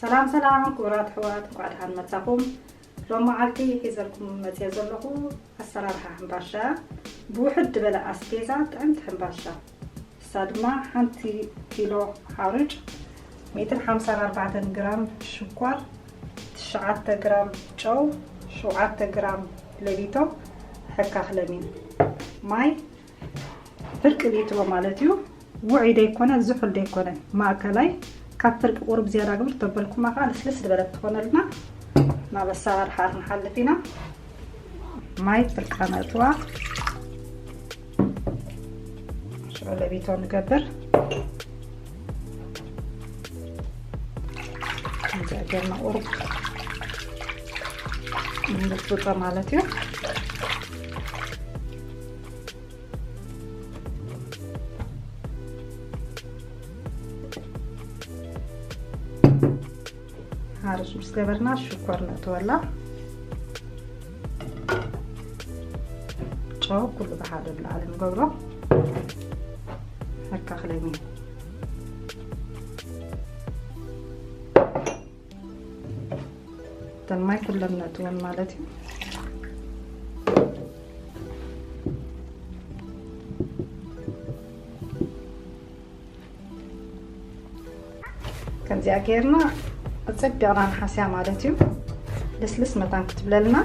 ሰላም ሰላም ክቡራት ኣሕዋት፣ እንኳዕ ደሓን መጻኹም። ሎም መዓልቲ ሒዘልኩም መጽየ ዘለኹ ኣሰራርሓ ሕምባሻ፣ ብውሕድ ዝበለ ኣስቤዛ ጥዕምቲ ሕምባሻ። እሳ ድማ ሓንቲ ኪሎ ሓሩጭ፣ ሚእትን ሓምሳን ኣርባዕተን ግራም ሽኳር፣ ትሽዓተ ግራም ጨው፣ ሸውዓተ ግራም ለቢቶ፣ ሕካኽ ለሚን፣ ማይ ፍርቂ ሊትሮ ማለት እዩ። ውዑይ ደይኮነ፣ ዝሑል ደይኮነ፣ ማእከላይ። ካብ ፍርቂ ቁሩብ ዝያዳ ግብር ተበልኩማ ከዓ ልስልስ ዝበለት ትኾነልና። ናብ ኣሰራርሓ ክንሓልፍ ኢና። ማይ ፍርቃ ነእትዋ። ሽዑ ለቢቶ ንገብር። ከምዚ ጌርና ቁሩብ ንልብጦ ማለት እዩ። ሓርሽ ምስ ገበርና ሽኮር ነእትወላ። ጨው ኩሉ ብሓደ ብላዕሊ ንገብሮ። ሕካኽ ለሚን። እተን ማይ ኩለን ነእትወን ማለት እዩ። ከምዚኣ ጌርና ኣጸቢቕና ንሓስያ ማለት እዩ። ልስልስ መታን ክትብለልና።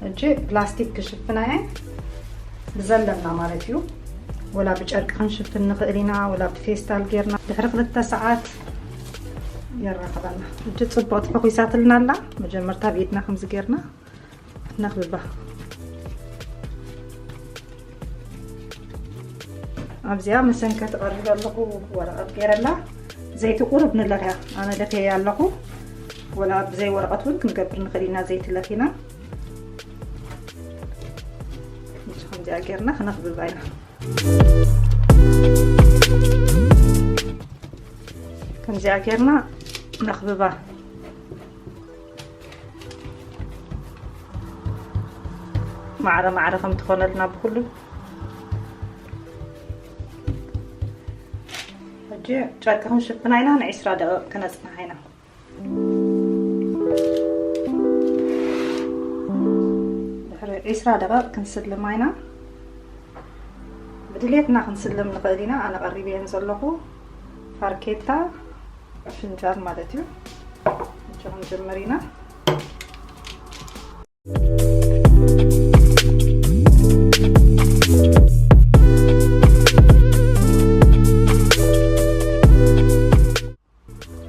ሕጂ ፕላስቲክ ክሽፍና እየ ብዘለና ማለት እዩ። ወላ ብጨርቂ ክንሽፍን ንኽእል ኢና፣ ወላ ብፌስታል ጌርና ድሕሪ ክልተ ሰዓት የራኽበና። ሕጂ ጽቡቕ ተፈኺሳትልና ኣላ። መጀመርታ ብኢድና ከምዚ ጌርና ነኽብባ። ኣብዚኣ መሰንከቲ ቀሪበ ኣለኹ፣ ወረቐት ገይረላ። ዘይቲ ቁሩብ ንለኽያ፣ ኣነ ለኽየ ኣለኹ። ወላ ብዘይ ወረቐት እውን ክንገብር ንኽእል ኢና፣ ዘይቲ ለኺና። ከምዚኣ ጌርና ክነኽብባ ኢና። ከምዚኣ ጌርና ነኽብባ። ማዕረ ማዕረ ከም ትኾነልና ብኩሉ። ሕጂ ጨርቂ ክንሽፍና ኢና፣ ንዒስራ ደቂቕ ክነጽንሓ ኢና። ድሕሪ ዒስራ ደቂቕ ክንስልማ ኢና። ብድሌትና ክንስልም ንኽእል ኢና። ኣነ ቀሪበየን ዘለኹ ፋርኬታ ፍንጃል ማለት እዩ። ሕጂ ክንጅምር ኢና።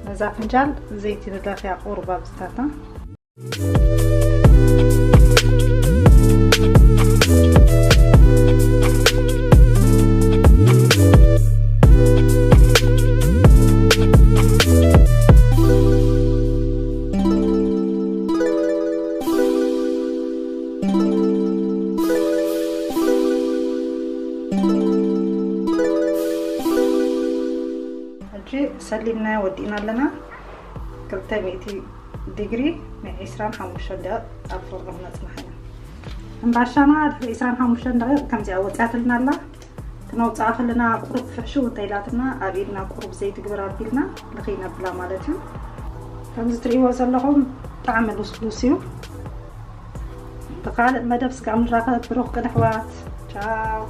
ነዛ ፍንጃል ዘይቲ ንለኽያ ቁሩብ ኣብዝታታ። ሕጂ ሰሊምና ወዲእና ኣለና። ክልተ ሚእቲ ዲግሪ ንዒስራን ሓሙሽተን ደቂቕ ኣብ ፎርኖ ክነጽንሓ ኢና። ሕምባሻና ድሕሪ ዒስራን ሓሙሽተን ደቂቕ ከምዚኣ ወጺኣትልና ኣላ። ክነውጽኣ ከለና ቁሩብ ፍሕሽው እንተ ኢላትና ኣብ ኢድና ቁሩብ ዘይቲ ግብር ኣቢልና ልኺ ነብላ ማለት እዩ። ከምዚ ትርእይዎ ዘለኹም ብጣዕሚ ልስሉስ እዩ። ብኻልእ መደብ ስጋብ ንራኸብ ብሩኽ ቅነ ኣሕዋት። ቻው።